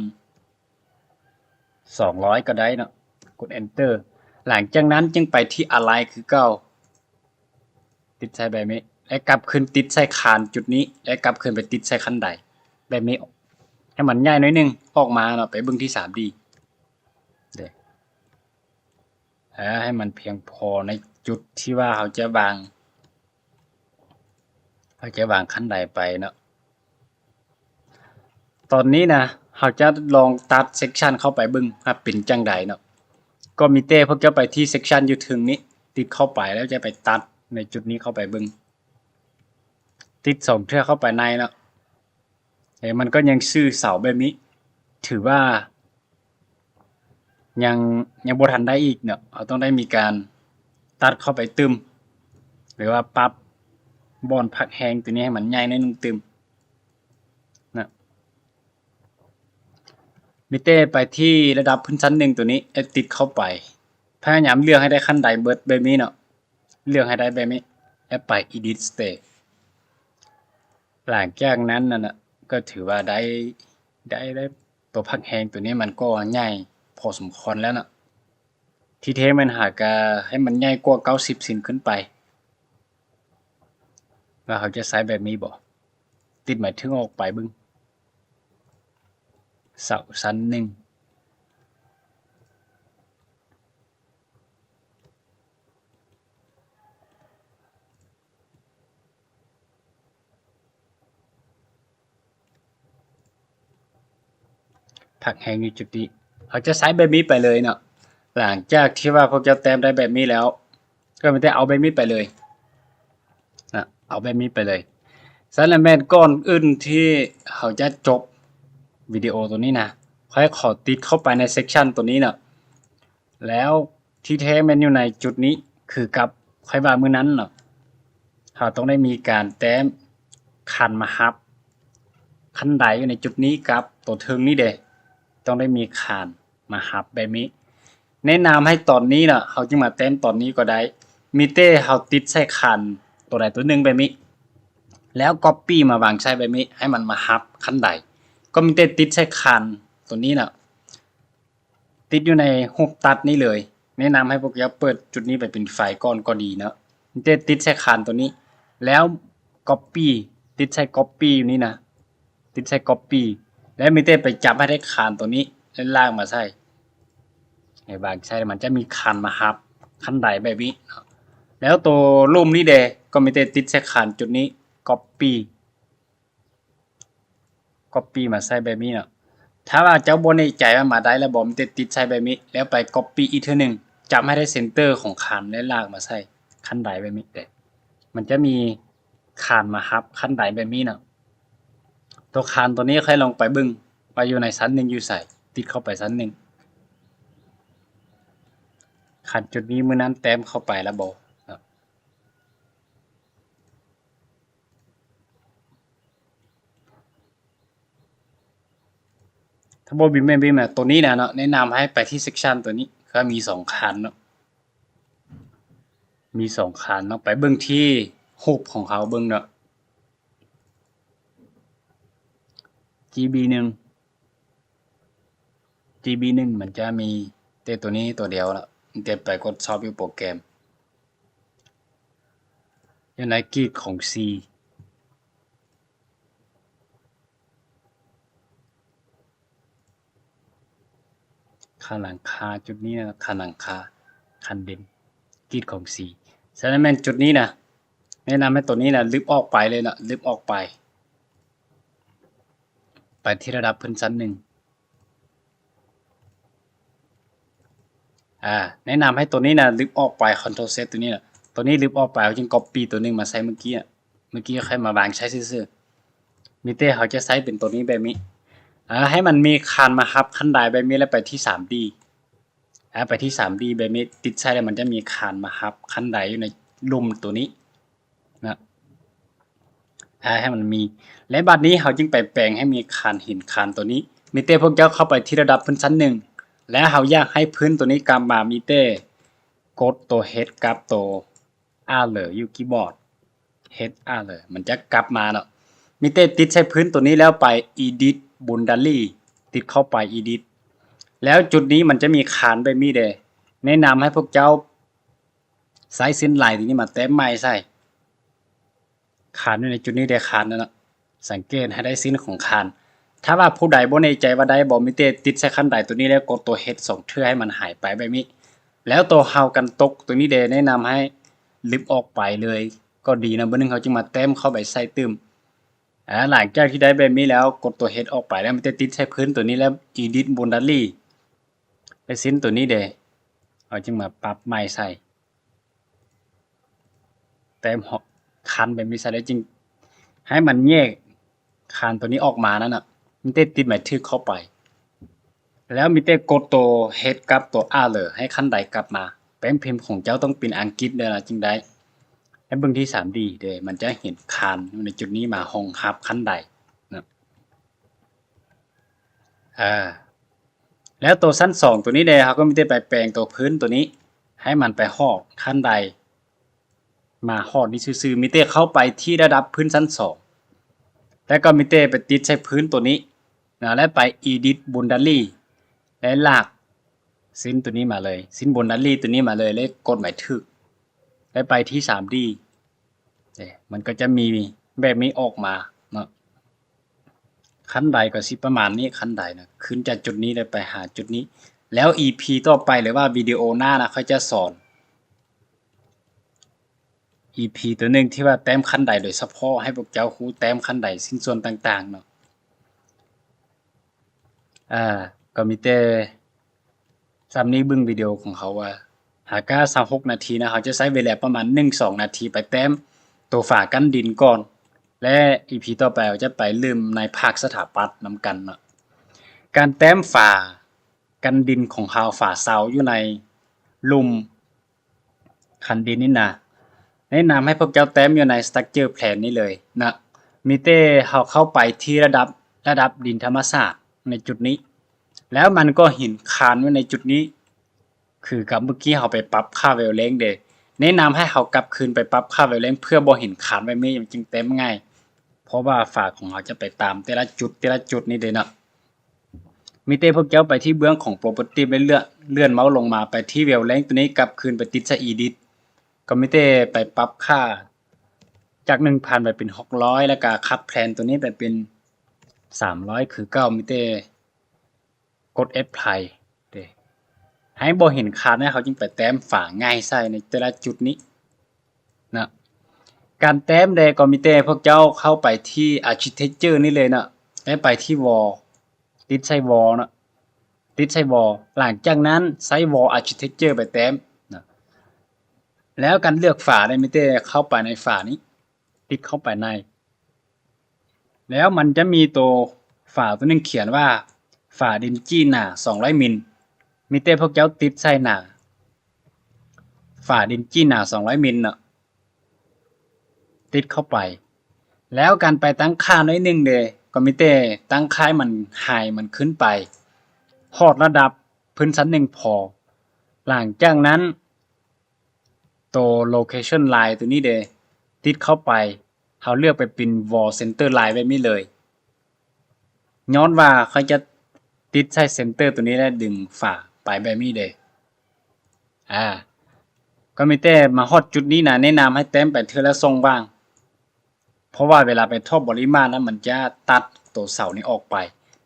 ສອງຮ້ອຍກໍໄດ້ເນາະ ກົດ Enter ຫຼັງຈາກນັ້ນຈຶ່ງໄປທີ່ Align ຄືເກົ່າ ຕິດໃສ່ແບບນີ້ ແລະກັບຄືນຕິດໃສ່ຄານຈຸດນີ້ ແລະກັບຄືນໄປຕິດໃສ່ຂັ້ນໄດແບບນີ້ ໃຫ້ມັນໃຫຍ່ໜ້ອຍໜຶ່ງອອກມາເນາະ ໄປເບິ່ງທີ່ສາມດີເດ້ ເອີ ໃຫ້ມັນພຽງພໍໃນຈຸດທີ່ວ່າເຮົາຈະວາງ ເຮົາຈະວາງຂັ້ນໄດໄປເນາະ. ຕອນນີ້ນະ ເຮົາຈະລອງຕັດ section ເຂົ້າໄປເບິ່ງວ່າເປັນຈັ່ງໃດເນາະ. ກໍມີແຕ່ພວກເຈົ້າໄປທີ່ section ຢູ່ເທິງນີ້ ຕິດເຂົ້າໄປແລ້ວຈະໄປຕັດໃນຈຸດນີ້ເຂົ້າໄປເບິ່ງ. ຕິດສອງເທື່ອເຂົ້າໄປໃນເນາະ. ເອີ ມັນກໍຍັງຊື່ເສົາແບບນີ້ ຖືວ່າ ຍັງ ຍັງບໍ່ທັນໄດ້ອີກເນາະ, ເຮົາຕ້ອງໄດ້ມີການຕັດເຂົ້າໄປຕື່ມ ຫຼືວ່າປັບບ່ອນພັກແຮງຕົວນີ້ໃຫ້ມັນໃຫຍ່ໜ້ອຍໜຶ່ງຕື່ມນະ. ມີແຕ່ໄປທີ່ລະດັບພື້ນຊັ້ນໜຶ່ງຕົວນີ້ ແລ້ວຕິດເຂົ້າໄປ. ພະຍາຍາມເລືອກໃຫ້ໄດ້ຂັ້ນໃດເບິດແບບນີ້ເນາະ, ເລືອກໃຫ້ໄດ້ແບບນີ້ ແລ້ວໄປ Edit Stage. ຫຼັງຈາກນັ້ນນັ້ນນະ ກໍຖືວ່າໄດ້ ໄດ້ ໄດ້ ຕົວພັກແຮງຕົວນີ້ມັນກໍໃຫຍ່ພໍສົມຄວນແລ້ວເນາະ. ທີ່ແທ້ແມ່ນຫາກະໃຫ້ມັນໃຫຍ່ກວ່າເກົ້າສິບເຊັນຂຶ້ນໄປ. ວ່າເຮົາຈະໃຊ້ແບບນີ້ບໍ່? ຕິດໝາຍເຖິງອອກໄປເບິ່ງ. ເສົາຊັ້ນໜຶ່ງ. ພັກແຮງຢູ່ຈຸດນີ້. ເຮົາຈະໃຊ້ແບບນີ້ໄປເລີຍເນາະ. ຫຼັງຈາກທີ່ວ່າພວກເຈົ້າແຕ້ມໄດ້ແບບນີ້ແລ້ວ ກໍມີແຕ່ເອົາແບບນີ້ໄປເລີຍນະ, ເອົາແບບນີ້ໄປເລີຍ. ສະນັ້ນແມ່ນກ່ອນອື່ນທີ່ເຮົາຈະຈົບວິດີໂອຕົວນີ້ນະ, ຂ້ອຍຂໍຕິດເຂົ້າໄປໃນ section ຕົວນີ້ເນາະ. ແລ້ວທີ່ແທ້ແມ່ນຢູ່ໃນຈຸດນີ້ ຄືກັບຂ້ອຍວ່າມື້ນັ້ນເນາະ, ເຮົາຕ້ອງໄດ້ມີການແຕ້ມຄານມາຮັບ ຂັ້ນໃດຢູ່ໃນຈຸດນີ້ກັບຕົວເທິງນີ້ເດ້, ຕ້ອງໄດ້ມີຄານມາຮັບແບບນີ້. ແນະນຳໃຫ້ຕອນນີ້ເນາະ, ເຮົາຈຶ່ງມາແຕ້ມຕອນນີ້ກໍໄດ້, ມີແຕ່ເຮົາຕິດໃສ່ຄານຕົວໃດຕົວໜຶ່ງແບບນີ້ ແລ້ວ copy ມາວາງໃສ່ແບບນີ້ ໃຫ້ມັນມາຮັບຂັ້ນໃດ, ກໍມີແຕ່ຕິດໃສ່ຄານຕົວນີ້ເນາະ. ຕິດຢູ່ໃນຮູບຕັດນີ້ເລີຍ. ແນະນຳໃຫ້ພວກເຈົ້າເປີດຈຸດນີ້ໄປເປັນໄຟລ໌ກ່ອນກໍດີເນາະ. ມີແຕ່ຕິດໃສ່ຄານຕົວນີ້ ແລ້ວ copy ຕິດໃສ່ copy ຢູ່ນີ້ນະ, ຕິດໃສ່ copy ແລ້ວມີແຕ່ໄປຈັບໃຫ້ໄດ້ຄານຕົວນີ້ ແລ້ວລາກມາໃສ່ ໃຫ້ວາງໃສ່ ມັນຈະມີຄານມາຮັບຂັ້ນໃດແບບນີ້ເນາະ. ແລ້ວໂຕລຸ່ມນີ້ເດ ກໍມີແຕ່ຕິດໃສ່ຄານຈຸດນີ້ copy copy ມາໃສ່ແບບນີ້ເນາະ. ຖ້າວ່າເຈົ້າບໍ່ແນ່ໃຈວ່າມາໄດ້ແລ້ວບໍ່, ມີແຕ່ຕິດໃສ່ແບບນີ້ ແລ້ວໄປ copy ອີກເທື່ອໜຶ່ງ, ຈັບໃຫ້ໄດ້ center ຂອງຄານ ແລ້ວລາກມາໃສ່ຂັ້ນໃດແບບນີ້ເດ້. ມັນຈະມີຄານມາຮັບຂັ້ນໃດແບບນີ້ເນາະ. ຕົວຄານຕົວນີ້ໃຫ້ລອງໄປເບິ່ງວ່າຢູ່ໃນຊັ້ນໜຶ່ງຢູ່ໃສ, ຕິດເຂົ້າໄປຊັ້ນໜຶ່ງ. ຄານຈຸດນີ້ມື້ນັ້ນແຕ້ມເຂົ້າໄປແລ້ວບໍ່ເນາະ? ຖ້າບໍ່ບິນແມ່ນບິນມາຕົວນີ້ນະເນາະ, ແນະນຳໃຫ້ໄປທີ່ section ຕົວນີ້, ກໍມີສອງຄານເນາະ, ມີສອງຄານເນາະ. ໄປເບິ່ງທີ່ຮູບຂອງເຂົາເບິ່ງເນາະ, ຈີບີໜຶ່ງ ຈີບີໜຶ່ງ ມັນຈະມີແຕ່ຕົວນີ້ຕົວດຽວລະ, ມີແຕ່ໄປກົດຊອບຢູ່ໂປຣແກຣມ ຢູ່ໃນກຣິດຂອງ C. ຄານຫຼັງຄາຈຸດນີ້ນະ, ຄານຫຼັງຄາ, ຄານເດັ່ນ, ກຣິດຂອງ C. ສະນັ້ນແມ່ນຈຸດນີ້ນະ, ແນະນຳໃຫ້ຕົວນີ້ນະ ລຶບອອກໄປເລີຍນະ, ລຶບອອກໄປ. ໄປທີ່ລະດັບພື້ນຊັ້ນໜຶ່ງ. ອາ ແນະນຳໃຫ້ຕົວນີ້ນະ ລຶບອອກໄປ, Ctrl Z ຕົວນີ້ນະ, ຕົວນີ້ລຶບອອກໄປ, ເຮົາຈຶ່ງ copy ຕົວໜຶ່ງມາໃສ່ມື້ກີ້ນະ, ມື້ກີ້ຂ້ອຍມາວາງໃຊ້ຊື່ໆ. ມີແຕ່ເຮົາຈະໃຊ້ເປັນຕົວນີ້ແບບນີ້. ອາ ໃຫ້ມັນມີຄານມາຮັບຂັ້ນໃດແບບນີ້ ແລ້ວໄປທີ່ ສາມດີ. ອາ ໄປທີ່ ສາມດີ ແບບນີ້, ຕິດໃສ່ແລ້ວມັນຈະມີຄານມາຮັບຂັ້ນໃດຢູ່ໃນລຸ່ມຕົວນີ້. ນະ ອາ ໃຫ້ມັນມີ ແລະ ບັດນີ້ເຮົາຈຶ່ງໄປແປງໃຫ້ມີຄານຫີນຄານຕົວນີ້. ມີແຕ່ພວກເຈົ້າເຂົ້າໄປທີ່ລະດັບພື້ນຊັ້ນໜຶ່ງ ແລະ ເຮົາຢາກໃຫ້ພື້ນຕົວນີ້ກັບມາ, ມີແຕ່ກົດຕົວ H ກັບຕົວ Arrow ຢູ່ຄີບອດ, H Arrow ມັນຈະກັບມາເນາະ. ມີແຕ່ຕິດໃສ່ພື້ນຕົວນີ້ແລ້ວໄປ Edit Boundary, ຕິດເຂົ້າໄປ Edit ແລ້ວຈຸດນີ້ມັນຈະມີຄານແບບນີ້ເດ້. ແນະນຳໃຫ້ພວກເຈົ້າ ໃຊ້ເສັ້ນລາຍຕົວນີ້ມາແຕ້ມໃໝ່ໃສ່ ຄານຢູ່ໃນຈຸດນີ້ເດ້, ຄານນັ້ນນະ, ສັງເກດໃຫ້ໄດ້ເສັ້ນຂອງຄານ. ຖ້າວ່າຜູ້ໃດບໍ່ແນ່ໃຈວ່າໄດ້ບໍ່, ມີແຕ່ຕິດໃສ່ຂັ້ນໃດຕົວນີ້ ແລ້ວກົດຕົວ H ສອງເທື່ອໃຫ້ມັນຫາຍໄປແບບນີ້. ແລ້ວຕົວຮາວກັນຕົກຕົວນີ້ເດ້, ແນະນຳໃຫ້ລຶບອອກໄປເລີຍກໍດີນະ, ບາດໜຶ່ງເຮົາຈຶ່ງມາແຕ້ມເຂົ້າໄປໃສ່ຕື່ມ. ອາ ຫຼັງຈາກທີ່ໄດ້ແບບນີ້ແລ້ວ, ກົດຕົວ H ອອກໄປແລ້ວ, ມີແຕ່ຕິດໃສ່ພື້ນຕົວນີ້ ແລ້ວ Edit Boundary ແລະ ເສັ້ນຕົວນີ້ເດ້, ເຮົາຈຶ່ງມາປັບໃໝ່ໃສ່. ແຕ້ມຄານແບບນີ້ໃສ່ ແລ້ວຈຶ່ງໃຫ້ມັນແຍກຄານຕົວນີ້ອອກມານັ້ນນະ, ມັນຕິດ ຕິດໝາຍຖືກເຂົ້າໄປ. ແລ້ວມີແຕ່ກົດໂຕເຮັດກັບໂຕ Alert ໃຫ້ຄັນໄດກັບມາ. ແປ້ນພິມຂອງເຈົ້າຕ້ອງເປັນອັງກິດເດີລະຈຶ່ງໄດ້. ໃຫ້ເບິ່ງທີ່ ສາມດີ ເດ້ ມັນຈະເຫັນຄານຢູ່ໃນຈຸດນີ້ມາຮອງຮັບຄັນໄດນະ. ອາ ແລ້ວໂຕຊັ້ນສອງໂຕນີ້ເດ້ ເຮົາກໍມີແຕ່ໄປແປງໂຕພື້ນໂຕນີ້ໃຫ້ມັນໄປຮອດຂັ້ນໄດ ມາຮອດນີ້ຊື່ໆ ມີແຕ່ເຂົ້າໄປທີ່ລະດັບພື້ນຊັ້ນສອງ ແລ້ວກໍມີແຕ່ໄປຕິດໃສ່ພື້ນໂຕນີ້ນະ ແລ້ວໄປ Edit Boundary ແລ້ວລາກເສັ້ນໂຕນີ້ມາເລີຍ ເສັ້ນ Boundary ໂຕນີ້ມາເລີຍ ແລ້ວກົດໝາຍຖືກ ແລ້ວໄປທີ່ ສາມດີ ເດ້ ມັນກໍຈະມີແບບນີ້ອອກມາເນາະ. ຄັນໄດກໍຊິປະມານນີ້ ຄັນໄດນະ ຂຶ້ນຈາກຈຸດນີ້ແລ້ວໄປຫາຈຸດນີ້. ແລ້ວອີພີຕໍ່ໄປ ຫຼືວ່າວິດີໂອໜ້ານະ ຂ້ອຍຈະສອນອີພີໂຕໜຶ່ງທີ່ວ່າແຕ້ມຄັນໄດໂດຍສະເພາະ ໃຫ້ພວກເຈົ້າຮູ້ແຕ້ມຄັນໄດ ຊິ້ນສ່ວນຕ່າງໆເນາະ. ອາ ກໍມີແຕ່ສ່ຳນີ້ ເບິ່ງວິດີໂອຂອງເຮົາວ່າ ຫາກາຊາວຫົກນາທີນະ ເຮົາຈະໃຊ້ເວລາປະມານໜຶ່ງສອງນາທີໄປແຕ້ມໂຕຝາກັ້ນດິນກ່ອນ ແລະ ອີພີຕໍ່ໄປເຮົາຈະໄປເລີ່ມໃນພາກສະຖາປັດນຳກັນເນາະ. ການແຕ້ມຝາກັ້ນດິນຂອງເຮົາ ຝາເສົາຢູ່ໃນລຸ່ມ ຄັນດິນນີ້ນະ ແນະນຳໃຫ້ພວກເຈົ້າແຕ້ມຢູ່ໃນ Structure Plan ນີ້ເລີຍນະ. ມີແຕ່ເຮົາເຂົ້າໄປທີ່ລະດັບ ລະດັບດິນທຳມະຊາດໃນຈຸດນີ້ ແລ້ວມັນກໍເຫັນຄານໄວ້ໃນຈຸດນີ້ ຄືກັບເມື່ອກີ້ເຮົາໄປປັບຄ່າ Wavelength ເດ້. ແນະນຳໃຫ້ເຮົາກັບຄືນໄປປັບຄ່າ Wavelength ເພື່ອບໍ່ເຫັນຄານໄວ້ແບບນີ້ ມັນຈຶ່ງແຕ້ມງ່າຍ ເພາະວ່າຝາຂອງເຮົາຈະໄປຕາມແຕ່ລະຈຸດ ແຕ່ລະຈຸດນີ້ເດ້ເນາະ. ມີແຕ່ພວກເຈົ້າໄປທີ່ເບື້ອງຂອງ Property ແລະ ເລື່ອນ ເລື່ອນເມົາສ໌ລົງມາໄປທີ່ Wavelength ໂຕນີ້ ກັບຄືນໄປຕິດໃສ່ Edit ກໍມີແຕ່ໄປປັບຄ່າຈາກໜຶ່ງພັນໄປເປັນຫົກຮ້ອຍ ແລ້ວກໍຂັບ Plan ໂຕນີ້ໄປເປັນສາມຮ້ອຍຄືເກົ່າ ມີແຕ່ກົດ Apply ເດ້ ໃຫ້ບໍ່ເຫັນຄານ ແລ້ວເຮົາຈຶ່ງໄປແຕ້ມຝາງ່າຍໃສ່ໃນແຕ່ລະຈຸດນີ້ນະ. ການແຕ້ມເດ້ ກໍມີແຕ່ພວກເຈົ້າເຂົ້າໄປທີ່ Architecture ນີ້ເລີຍເນາະ ແລ້ວໄປທີ່ Wall ຕິດໃສ່ Wall ເນາະ ຕິດໃສ່ Wall ຫຼັງຈາກນັ້ນໃຊ້ Wall Architecture ໄປແຕ້ມນະ. ແລ້ວການເລືອກຝາເດ້ ມີແຕ່ເຂົ້າໄປໃນຝານີ້ ຕິດເຂົ້າໄປໃນ ແລ້ວມັນຈະມີໂຕຝາໂຕໜຶ່ງຂຽນວ່າ ຝາດິນຈີ້ໜາສອງຮ້ອຍມິນ ມີແຕ່ພວກເຈົ້າຕິດໃສ່ໜາ ຝາດິນຈີ້ໜາສອງຮ້ອຍມິນເນາະ ຕິດເຂົ້າໄປ. ແລ້ວການໄປຕັ້ງຄ່າໜ້ອຍໜຶ່ງເດ້ ກໍມີແຕ່ຕັ້ງຄ່າໃຫ້ມັນ High ມັນຂຶ້ນໄປຮອດລະດັບພື້ນຊັ້ນໜຶ່ງພໍ. ຫຼັງຈາກນັ້ນ ໂຕ Location Line ໂຕນີ້ເດ້ ຕິດເຂົ້າໄປ ເຮົາເລືອກໄປເປັນ Wall Center Line ແບບນີ້ເລີຍ ຍ້ອນວ່າຂ້ອຍຈະຕິດໃສ່ Center ໂຕນີ້ ແລະ ດຶງຝາໄປແບບນີ້ເດ້. ອາ ກໍມີແຕ່ມາຮອດຈຸດນີ້ນະ ແນະນຳໃຫ້ແຕ້ມໄປເທື່ອລະຊ່ອງວ່າງ ເພາະວ່າເວລາໄປທອບບໍລິມາດນະ ມັນຈະຕັດໂຕເສົານີ້ອອກໄປ.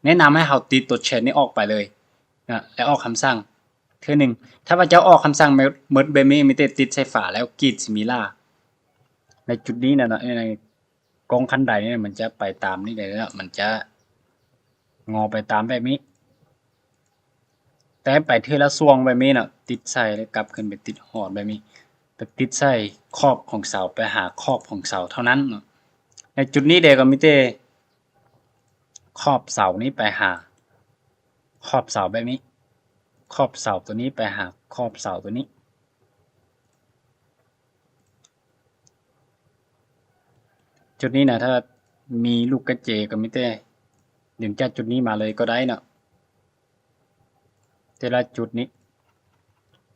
ແນະນຳໃຫ້ເຮົາຕິດໂຕ Chain ນີ້ອອກໄປເລີຍນະ ແລ້ວອອກຄຳສັ່ງເທື່ອໜຶ່ງ. ຖ້າວ່າເຈົ້າອອກຄຳສັ່ງໝົດແບບນີ້ ມີແຕ່ຕິດໃສ່ຝາ ແລ້ວກຣີດ Similar ໃນຈຸດນີ້ນະເນາະ ໃນ ກ້ອງຄັນໄດນີ້ມັນຈະໄປຕາມນີ້ໄດ້ເນາະ ມັນຈະງໍໄປຕາມແບບນີ້ ແຕ້ມໄປເທື່ອລະຊ່ວງແບບນີ້ເນາະ ຕິດໃສ່ ແລ້ວກັບຂຶ້ນໄປຕິດຮອດແບບນີ້ ໄປຕິດໃສ່ຂອບຂອງເສົາ ໄປຫາຂອບຂອງເສົາເທົ່ານັ້ນເນາະ. ໃນຈຸດນີ້ເດ້ ກໍມີແຕ່ຂອບເສົານີ້ໄປຫາຂອບເສົາແບບນີ້ ຂອບເສົາໂຕນີ້ໄປຫາຂອບເສົາໂຕນີ້. ຈຸດນີ້ນະ ຖ້າມີລູກກະເຈກໍມີແຕ່ດຶງຈາກຈຸດນີ້ມາເລີຍກໍໄດ້ເນາະ ແຕ່ລະຈຸດນີ້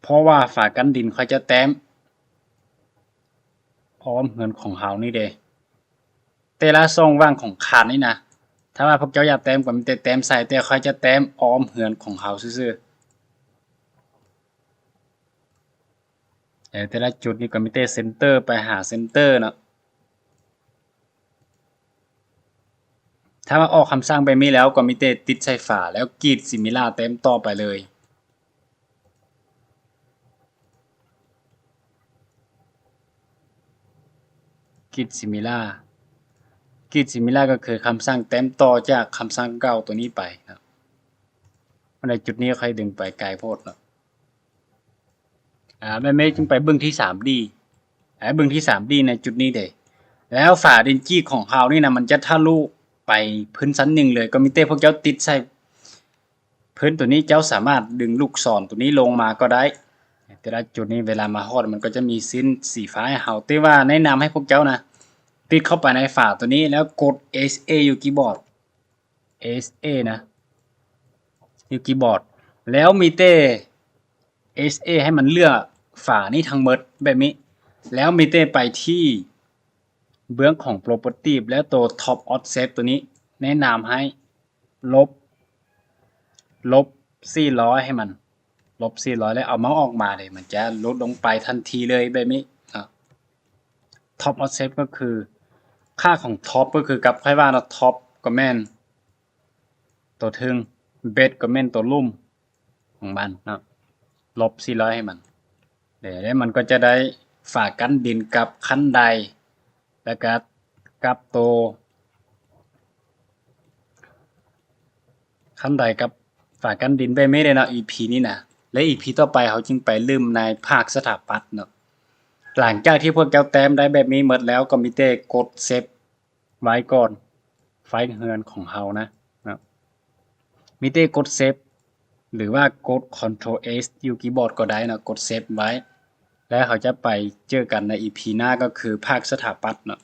ເພາະວ່າຝາກັ້ນດິນຂ້ອຍຈະແຕ້ມອ້ອມເຮືອນຂອງເຮົານີ້ເດ້ ແຕ່ລະຊ່ອງວ່າງຂອງຄານນີ້ນະ ຖ້າວ່າພວກເຈົ້າຢາກແຕ້ມກໍມີແຕ່ແຕ້ມໃສ່ ແຕ່ຂ້ອຍຈະແຕ້ມອ້ອມເຮືອນຂອງເຮົາຊື່ໆ. ເອີ ແຕ່ລະຈຸດນີ້ກໍມີແຕ່ Center ໄປຫາ Center ເນາະ. ຖ້າວ່າອອກຄຳສັ່ງແບບນີ້ແລ້ວ ກໍມີແຕ່ຕິດໃສ່ຝາ ແລ້ວກຣີດ Similar ແຕ້ມຕໍ່ໄປເລີຍ. ກຣີດ Similar ກຣີດ Similar ກໍຄືຄຳສັ່ງແຕ້ມຕໍ່ຈາກຄຳສັ່ງເກົ່າໂຕນີ້ໄປເນາະ. ໃນຈຸດນີ້ຂ້ອຍດຶງໄປໄກໂພດເນາະ. ອາ ແມ່ນໆ ຈຶ່ງໄປເບິ່ງທີ່ ສາມດີ ອາ ເບິ່ງທີ່ ສາມດີ ໃນຈຸດນີ້ເດ້. ແລ້ວຝາດິນຈີ້ຂອງເຮົານີ້ນະ ມັນຈະທະລຸໄປພື້ນຊັ້ນໜຶ່ງເລີຍ ກໍມີແຕ່ພວກເຈົ້າຕິດໃສ່ ພື້ນຕົວນີ້ເຈົ້າສາມາດດຶງລູກສອນຕົວນີ້ລົງມາກໍໄດ້. ແຕ່ລະຈຸດນີ້ເວລາມາຮອດມັນກໍຈະມີເສັ້ນສີຟ້າໃຫ້ເຮົາ. ແຕ່ວ່າແນະນຳໃຫ້ພວກເຈົ້ານະ ຕິດເຂົ້າໄປໃນຝາຕົວນີ້ ແລ້ວກົດ ເອສເອ ຢູ່ຄີບອດ ເອສເອ ນະ ຢູ່ຄີບອດ ແລ້ວມີແຕ່ ເອສເອ ໃຫ້ມັນເລືອກຝານີ້ທັງໝົດແບບນີ້ ແລ້ວມີແຕ່ໄປທີ່ເບື້ອງຂອງ Property ແລ້ວໂຕ Top Offset ຕົວນີ້ ແນະນຳໃຫ້ລົບ ລົບສີ່ຮ້ອຍໃຫ້ມັນ ລົບສີ່ຮ້ອຍ ແລ້ວເອົາເມົາສ໌ອອກມາເລີຍ ມັນຈະຫຼຸດລົງໄປທັນທີເລີຍແບບນີ້ເນາະ. Top Offset ກໍຄືຄ່າຂອງ Top ກໍຄືກັບຂ້ອຍວ່າເນາະ Top ກໍແມ່ນໂຕເທິງ Base ກໍແມ່ນໂຕລຸ່ມຂອງມັນເນາະ ລົບສີ່ຮ້ອຍໃຫ້ມັນ ແລ້ວມັນກໍຈະໄດ້ຝາກັ້ນດິນກັບຄັນໄດ ແລ້ວກໍກັບໂຕ ຄັນໄດກັບຝາກັ້ນດິນແບບນີ້ເດ້ເນາະ ອີພີນີ້ນະ ແລະ ອີພີຕໍ່ໄປເຮົາຈຶ່ງໄປເລີ່ມໃນພາກສະຖາປັດເນາະ. ຫຼັງຈາກທີ່ພວກເຈົ້າແຕ້ມໄດ້ແບບນີ້ໝົດແລ້ວ ກໍມີແຕ່ກົດ Save ໄວ້ກ່ອນ ໄຟລ໌ເຮືອນຂອງເຮົານະເນາະ ມີແຕ່ກົດ Save ຫຼືວ່າກົດ Control S ຢູ່ຄີບອດກໍໄດ້ເນາະ ກົດ Save ໄວ້ ແລ້ວເຮົາຈະໄປເຈີກັນໃນ ອີພີ ໜ້າ ກໍຄືພາກສະຖາປັດເນາະ.